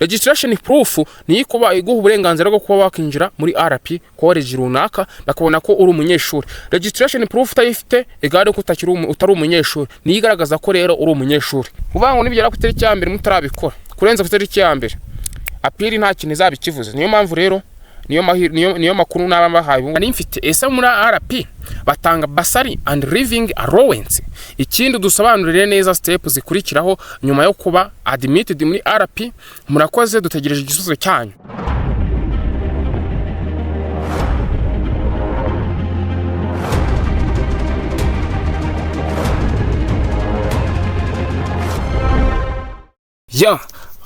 Registration proof niyo kuba iguha uburenganzira bwo kuba wakinjira muri RP college runaka, bakabona ko uri umunyeshuri. Registration proof utayifite, igare ko utakiri utari umunyeshuri. Niyo igaragaza ko rero uri umunyeshuri. Kuvuga ngo nibigera ku itariki ya 1 mutarabikora, kurenza ku itariki ya 1, appeal nta kintu izaba ikivuze. Niyo mpamvu rero niyo makuru naba mbahaye ubu. Nari mfite: ese muri RP batanga bursary and living allowance? Ikindi, dusobanurire neza step zikurikiraho nyuma yo kuba admitted muri RP. Murakoze, dutegereje igisubizo cyanyu. Ya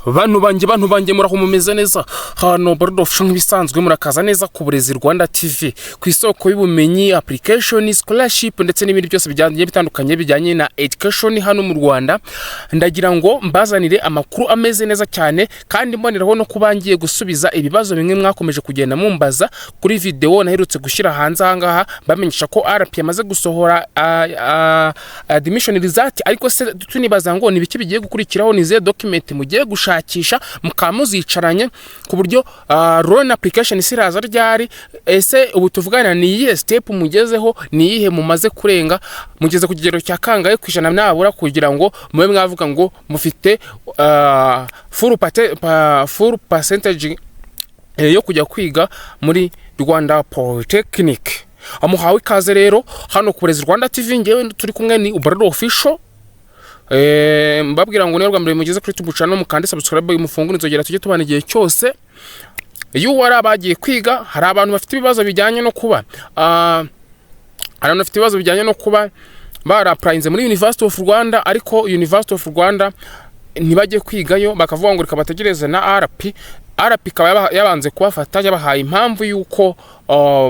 bantu banjye, bantu banjye, muraho, mumeze neza? Hano Barudo nk'ibisanzwe, murakaza neza ku Burezi Rwanda TV, ku isoko y'ubumenyi, application, scholarship ndetse n'ibindi byose bijyanye bitandukanye bijyanye na education hano mu Rwanda. Ndagira ngo mbazanire amakuru ameze neza cyane, kandi mboneraho no kuba ngiye gusubiza ibibazo bimwe mwakomeje kugenda mumbaza kuri video naherutse gushyira hanze aha ngaha, bamenyesha ko RP yamaze gusohora admission result. Ariko se tunibaza ngo ni ibiki bigiye gukurikiraho, ni izihe document mugiye gushakisha mukaba muzicaranye, ku buryo loan application isiraza ryari? Ese ubu tuvugana ni iyihe step mugezeho? Ni iyihe mumaze kurenga? Mugeze ku kigero cya kangahe ku ijana nabura kugira ngo mube mwavuga ngo mufite full percentage yo kujya kwiga muri Rwanda Polytechnic? Amuhawe ikaze rero hano ku Burezi Rwanda TV. Ngewe turi kumwe ni Ubariro Official. Mbabwira ngo niyo rwa mbere mugeze kuri YouTube channel, mukande subscribe, mufungure inzogera, tujye tubana igihe cyose. Iyo wari abagiye kwiga, hari abantu bafite ibibazo bijyanye no kuba bara-applyinze muri University of Rwanda, ariko University of Rwanda ntibajye kwigayo, bakavuga ngo reka bategereze na RP. RP ikaba yabanze kubafata, yabahaye impamvu y'uko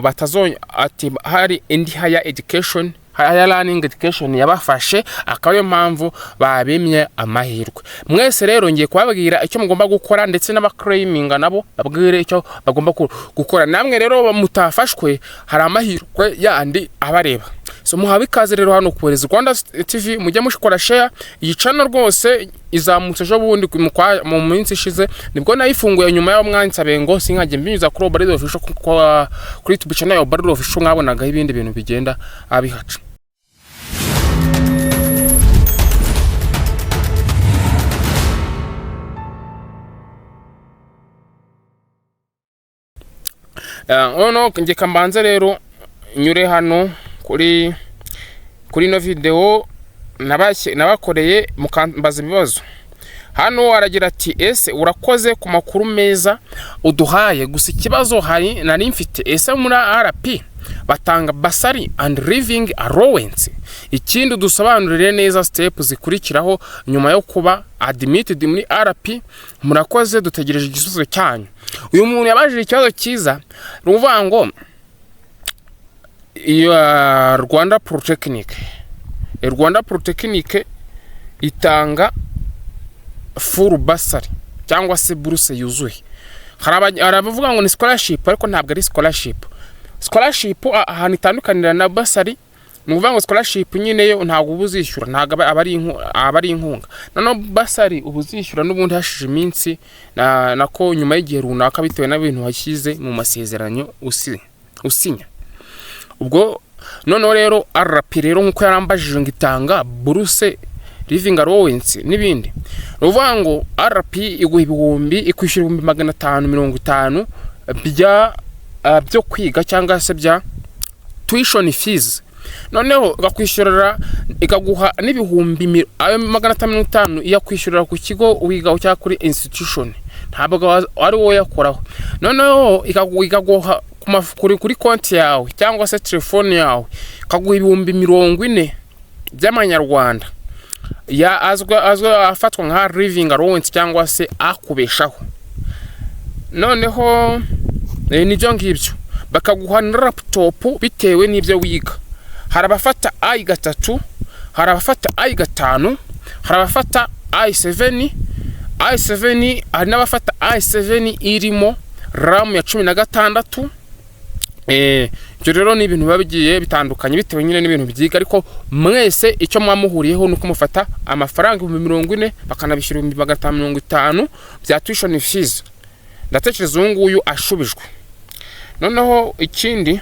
batazo ati hari indi higher education, higher learning education yabafashe, akaba ariyo mpamvu babimye amahirwe. Mwese rero ngiye kubabwira icyo mugomba gukora, ndetse n'abaclaiminga nabo babwire icyo bagomba gukora. Namwe rero mutafashwe, hari amahirwe yandi abareba. So muhawe ikaze rero hano ku Burezi Rwanda TV. Mujye mushikora share iyi channel rwose, izamutse ejo bundi mu minsi ishize nibwo nayifunguye, nyuma y'aho mwansabe ngo sinkajye mbinyuza kuri Obaride Official, kuri YouTube channel ya Obaride Official mwabonagaho ibindi bintu bigenda abihaca. Noneho njye kambanze rero nyure hano kuri ino video nabakoreye mukambaza ibibazo. Hano aragira ati: "Ese urakoze ku makuru meza uduhaye, gusa ikibazo hari nari mfite, ese muri RP batanga bursary and living allowance? Ikindi, dusobanurire neza step zikurikiraho nyuma yo kuba admitted muri RP. Murakoze, dutegereje igisubizo cyanyu." Uyu muntu yabajije ikibazo cyiza. Ni ukuvuga ngo iyo Rwanda Polytechnic, Rwanda Polytechnic itanga full bursary cyangwa se buruse yuzuye. Hari abavuga ngo ni scholarship, ariko ntabwo ari scholarship. Scholarship ahantu itandukanira na bursary, ni ukuvuga ngo scholarship nyine yo ntabwo uba uzishyura, ntabwo aba ari inkunga. Noneho bursary uba uzishyura n'ubundi hashije iminsi nako nyuma y'igihe runaka, bitewe n'ibintu washyize mu masezerano usinya. Ubwo noneho rero RP rero, nk'uko yarambajije ngo itanga buruse, living allowance n'ibindi, ni ukuvuga ngo RP iguha ibihumbi, ikwishyura 550,000 byo kwiga cyangwa se bya tuition fees. Noneho ikakwishyurira, ikaguha n'ibihumbi ayo 550 iyakwishyurira ku kigo wigaho cyangwa kuri institution, ntabwo ari wowe uyakoraho. Noneho ikaguha kuri konti yawe cyangwa se telefone yawe, ikaguha 40,000 by'amanyarwanda ya azwi afatwa nka living allowance cyangwa se akubeshaho. Noneho nibyo ngibyo, bakaguha na laptop bitewe n'ibyo wiga. Hari abafata i3, hari abafata i5, hari abafata i7, i7, hari n'abafata i7 irimo RAM ya 16. Ibyo rero ni ibintu biba bigiye bitandukanye bitewe nyine n'ibintu byiga, ariko mwese icyo muba muhuriyeho ni uko mufata amafaranga 40,000, bakanabishyura 550,000 bya tuition fees. Ndatekereza uyu nguyu ashubijwe. Noneho ikindi,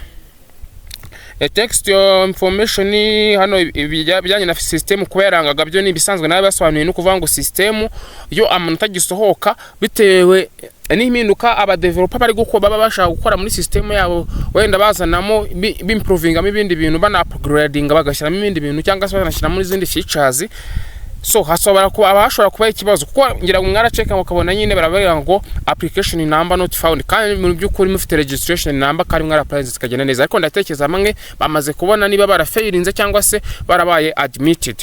text your information hano, ibijyanye na system kuba yarangaga byo ni ibisanzwe nawe basobanuye. Ni ukuvuga ngo system iyo amanota agisohoka, bitewe n'impinduka aba developer bari gukora, baba bashaka gukora muri system yabo, wenda bazanamo bimprovingamo ibindi bintu, bana upgradinga, bagashyiramo ibindi bintu cyangwa se banashyiramo izindi features, so hashobora kuba haba hashobora kuba ikibazo, kuko ngira ngo mwaraceka mukabona nyine barababwira ngo "application number not found", kandi mu by'ukuri mufite registration number kandi mwarapplyinze zikagenda neza. Ariko ndatekereza bamwe bamaze kubona niba barafailinze cyangwa se barabaye admitted.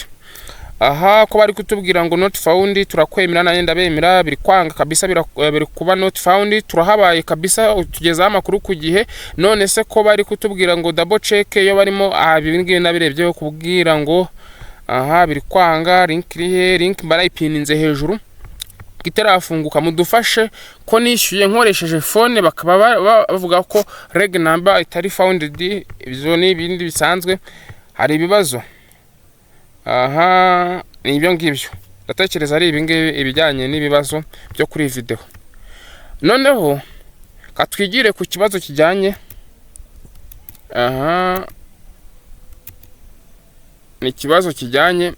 Aha ko bari kutubwira ngo "not found", turakwemera, nanjye ndabemera, biri kwanga kabisa, biri kuba "not found". Turahabaye kabisa, tugezaho amakuru ku gihe. None se ko bari kutubwira ngo double check iyo barimo? Aha ibi ngibi nabirebyeho kubwira ngo aha biri kwanga. Link iri he? Link barayipininze hejuru itarafunguka. Mudufashe ko nishyuye nkoresheje phone, bakaba bavuga ko reg number itari founded. Ibyo ni ibindi bisanzwe. Hari ibibazo aha, ni ibyo ngibyo. Ndatekereza ari ibi ngibi ibijyanye n'ibibazo byo kuri iyi video. Noneho katwigire ku kibazo kijyanye, aha ni ikibazo kijyanye,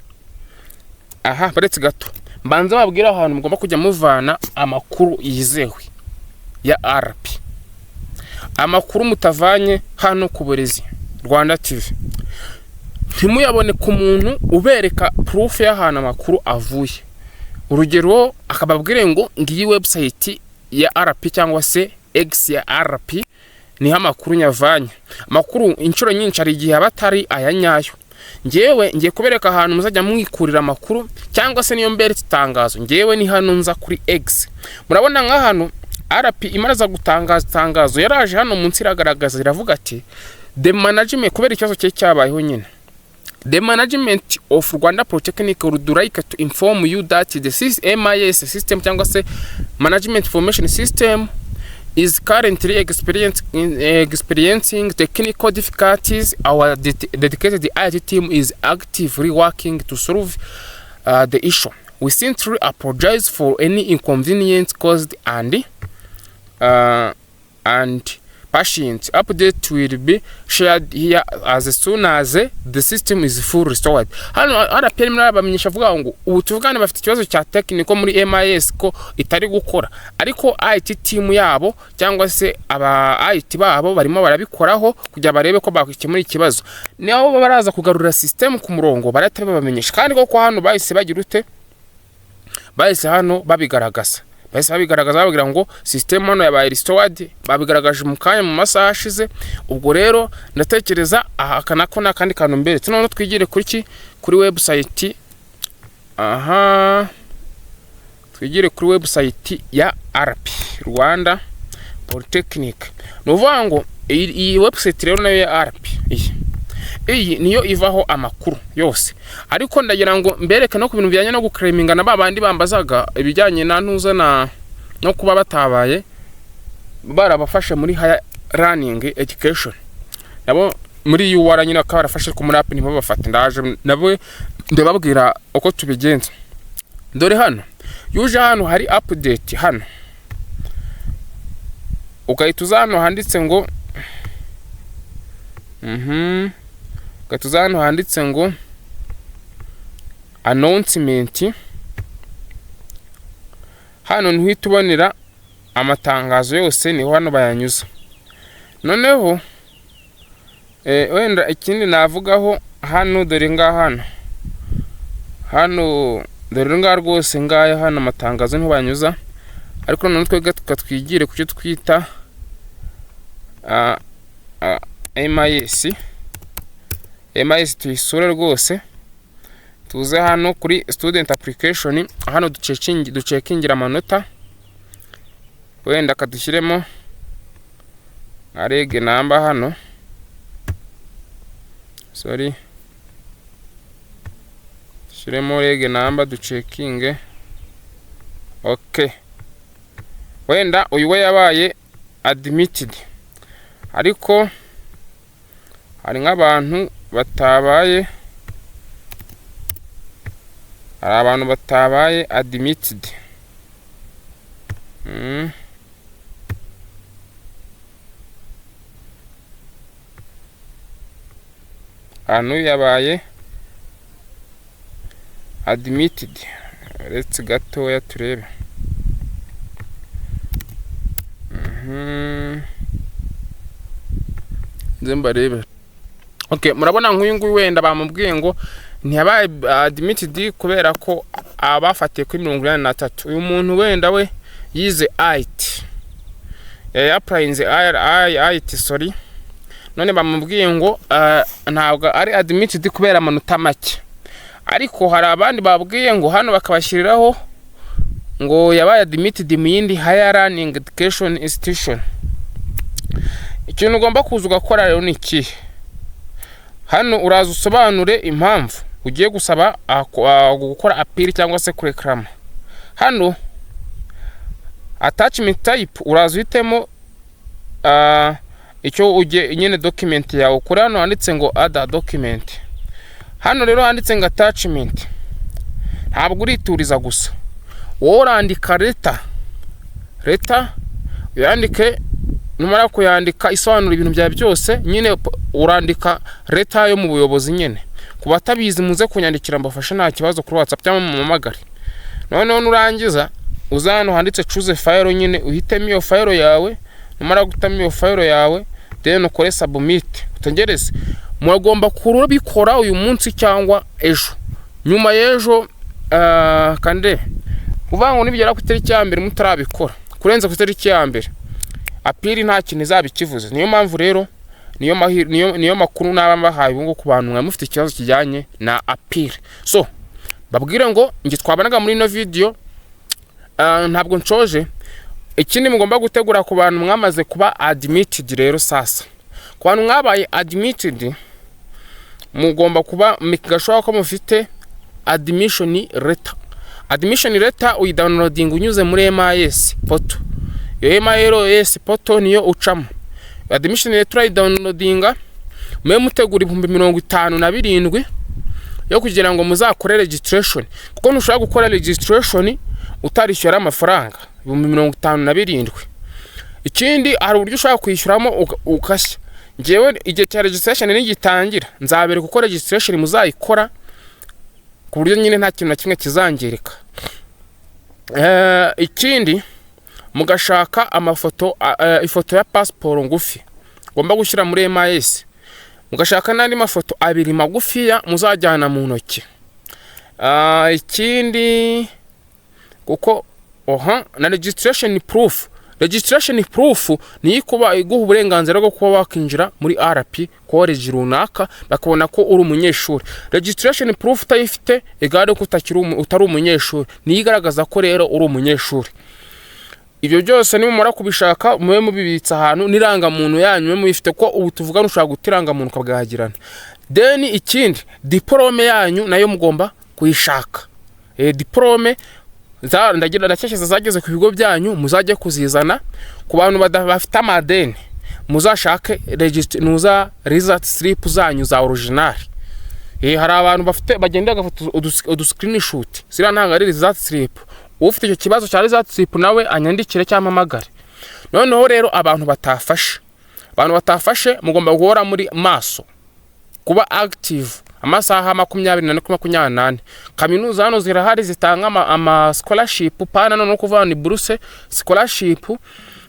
aha baretse gato mbanza babwira ahantu mugomba kujya muvana amakuru yizewe ya RP. Amakuru mutavanye hano ku Burezi Rwanda TV ntimuyabone ku muntu ubereka proof y'ahantu amakuru avuye. Urugero, akababwire ngo ngiyi website ya RP cyangwa se X ya RP, niho amakuru nyavanye. Amakuru inshuro nyinshi hari igihe aba atari aya nyayo. Ngewe ngiye kubereka ahantu muzajya mwikurira amakuru, cyangwa se niyo mberetse itangazo, ngewe ni hano nza kuri X. Murabona nka hano RP imaraza gutangaza itangazo, yaraje hano munsi iragaragaza, iravuga ati "The management", kubera ikibazo cye cyabayeho nyine, "The management of Rwanda Polytechnic would like to inform you that the MIS system", cyangwa se Management Information System, "is currently experiencing technical difficulties. Our dedicated IT team is actively working to solve the issue. We sincerely apologize for any inconvenience caused and patient update will be shared here as soon as the system is full restored." Hano RP arimo arabamenyesha avuga ngo ubu tuvugane bafite ikibazo cya technical muri MIS, ko itari gukora, ariko IT team yabo cyangwa se aba IT babo barimo barabikoraho kugira barebe ko bakemura ikibazo. Niho baraza kugarura system ku murongo, barahita babamenyesha. Kandi koko hano bahise bagira ute? Bahise hano babigaragaza, bahise babigaragaza, bababwira ngo system hano yabaye restored. Babigaragaje mu kanya, mu masaha ashize. Ubwo rero ndatekereza aha aka nako ni akandi kantu mberetse. Noneho twigire kuri ki? Kuri website. Aha twigire kuri website ya RP, Rwanda Polytechnic. Ni ukuvuga ngo iyi website rero nayo ya RP, iyi niyo ivaho amakuru yose. Ariko ndagira ngo mbereke no ku bintu bijyanye no guclaiminga na ba bandi bambazaga ibijyanye na ntuza na no kuba batabaye barabafashe muri higher learning education, nabo muri UR nyine bakaba barafashe ko muri app ntibabafate. Ndaje nabo ndababwira uko tubigenza. Dore hano, iyo uje hano hari update, hano ugahita uza hano handitse ngo ugahita uza hano handitse ngo announcement. Hano niho uhita ubonera amatangazo yose, niho hano bayanyuza. Noneho wenda ikindi navugaho hano, dore ngaha hano, hano dore ngaha rwose, ngaya hano amatangazo niho bayanyuza. Ariko noneho twebwe twigire ku cyo twita MIS. MIS tuyisure rwose, tuze hano kuri student application, hano ducheckingira amanota. Wenda kadushyiremo nka reg number hano, sorry, dushyiremo reg number, ducheckinge. Okay, wenda uyu we yabaye admitted, ariko Hari nk'abantu batabaye, hari abantu batabaye admitted. Ahantu yabaye admitted, uretse gatoya turebe. Nze mbarebe. Okay, murabona nk'uyu nguyu wenda bamubwiye ngo ntiyabaye admitted kubera ko abafatiye kuri 83. Uyu muntu wenda we yize IT, yapplyinze IT, sorry, none bamubwiye ngo ntabwo ari admitted kubera amanota make. Ariko hari abandi babwiye ngo hano bakabashyiriraho ngo yabaye admitted mu yindi higher learning education institution. Ikintu ugomba kuza ugakora rero ni ikihe? Hano uraza usobanure impamvu ugiye gusaba gukora appeal cyangwa se kureclama. Hano attachment type uraza uhitemo icyo ugiye nyine, document yawe. Kuri hano handitse ngo other document. Hano rero handitse ngo attachment, ntabwo urituriza gusa, wowe urandika letter. Letter uyandike, numara kuyandika isobanura ibintu byawe byose nyine, urandika letter yo mu buyobozi nyine. Ku batabizi muze kunyandikira mbafashe, nta kibazo, kuri WhatsApp cyangwa mumamagare. Noneho nurangiza uza hano handitse choose file nyine, uhitemo iyo file yawe. Numara guhitamo iyo file yawe, then ukore submit, utegereze. Muragomba kurabikora uyu munsi cyangwa ejo, nyuma y'ejo. Kandi kuvuga ngo nibigera ku itariki ya 1 mutarabikora, kurenza ku itariki ya 1, appeal nta kintu izaba ikivuze. Niyo mpamvu rero niyo makuru naba mbahaye ubu ngubu ku bantu mwari mufite ikibazo kijyanye na appeal. So babwire ngo njye twabanaga muri ino video, ntabwo nshoje. Ikindi mugomba gutegura ku bantu mwamaze kuba admitted rero, sasa ku bantu mwabaye admitted, mugomba kuba gashoboka ko mufite admission letter. Admission letter uyidownloading unyuze muri MIS portal. Iyo MIS portal niyo ucamo. Admission letter urayidownloadinga, mube mutegura 57,000 yo kugira ngo muzakore registration, kuko ntushobora gukora registration utarishyura amafaranga 57,000. Ikindi, hari uburyo ushobora kwishyuramo ugashya. Ngewe igihe cya registration nigitangira nzabereka uko registration muzayikora ku buryo nyine nta kintu na kimwe kizangirika. Ikindi mugashaka amafoto, ifoto ya pasiporo ngufi ugomba gushyira muri MIS, mugashaka n'andi mafoto abiri magufiya muzajyana mu ntoki. Ikindi kuko oha na registration proof. Registration proof niyo ikuba iguha uburenganzira bwo kuba wakinjira muri RP college runaka, bakabona ko uri umunyeshuri. Registration proof utayifite, igare ko utakiri utari umunyeshuri. Niyo igaragaza ko rero uri umunyeshuri. Ibyo byose nimumara kubishaka, mube mubibitse ahantu, n'irangamuntu yanyu mube mubifite, ko ubu tuvugana ushobora guta irangamuntu ukabwahagirana. Then ikindi, diporome yanyu nayo mugomba kuyishaka. Diporome ndagira ndakekeza zageze ku bigo byanyu, muzajye kuzizana. Ku bantu bafite amadeni, muzashake nuza result slip zanyu za original. Hari abantu bafite bagenda bagafata udu screenshot, ziriya ntabwo ari result slip. Ufite icyo kibazo cya result slip nawe anyandikire cyangwa ampamagare. Noneho rero abantu batafashe, mugomba guhora muri maso, kuba active amasaha 24 kuri 24. Kaminuza hano zirahari zitanga ama scholarship, pana no kuvuga ni buruse, scholarship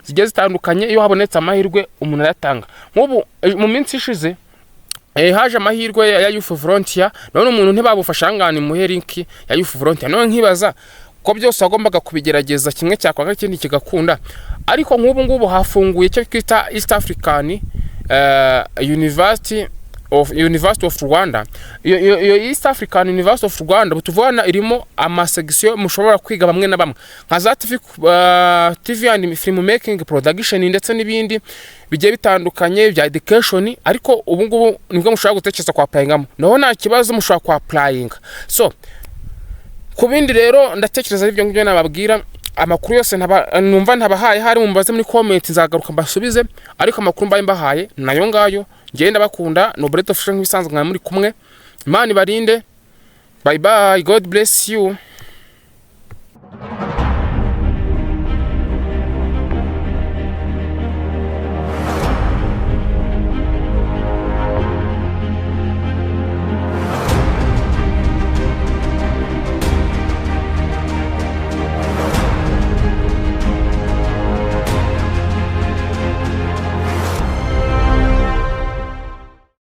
zigiye zitandukanye. Iyo habonetse amahirwe umuntu arayatanga. Nk'ubu mu minsi ishize haje amahirwe ya Youth Volunteer, none umuntu ntibabufasha ngana imuhe link ya Youth Volunteer. None nkibaza ko byose wagombaga kubigerageza, kimwe cyakwanga ikindi kigakunda. Ariko nk'ubu ngubu hafunguye icyo twita East African University of Rwanda. Iyo East African University of Rwanda tuvugana irimo amasection mushobora kwiga bamwe na bamwe, nka za TV, TV and film making production, ndetse n'ibindi bigiye bitandukanye bya education. Ariko ubu ngubu nibwo mushobora gutekereza kwa applyingamo, naho nta kibazo mushobora kwa applyinga. So ku bindi rero ndatekereza ari ibyo ngibyo nababwira. Amakuru yose numva ntabahaye hari mumbaze muri comment, nzagaruka mbasubize. Ariko amakuru mbaye mbahaye nayo ngayo. Ngenda bakunda Nobrete Official nk'ibisanzwe, mwa muri kumwe. Imana ibarinde. Bye bye, God bless you.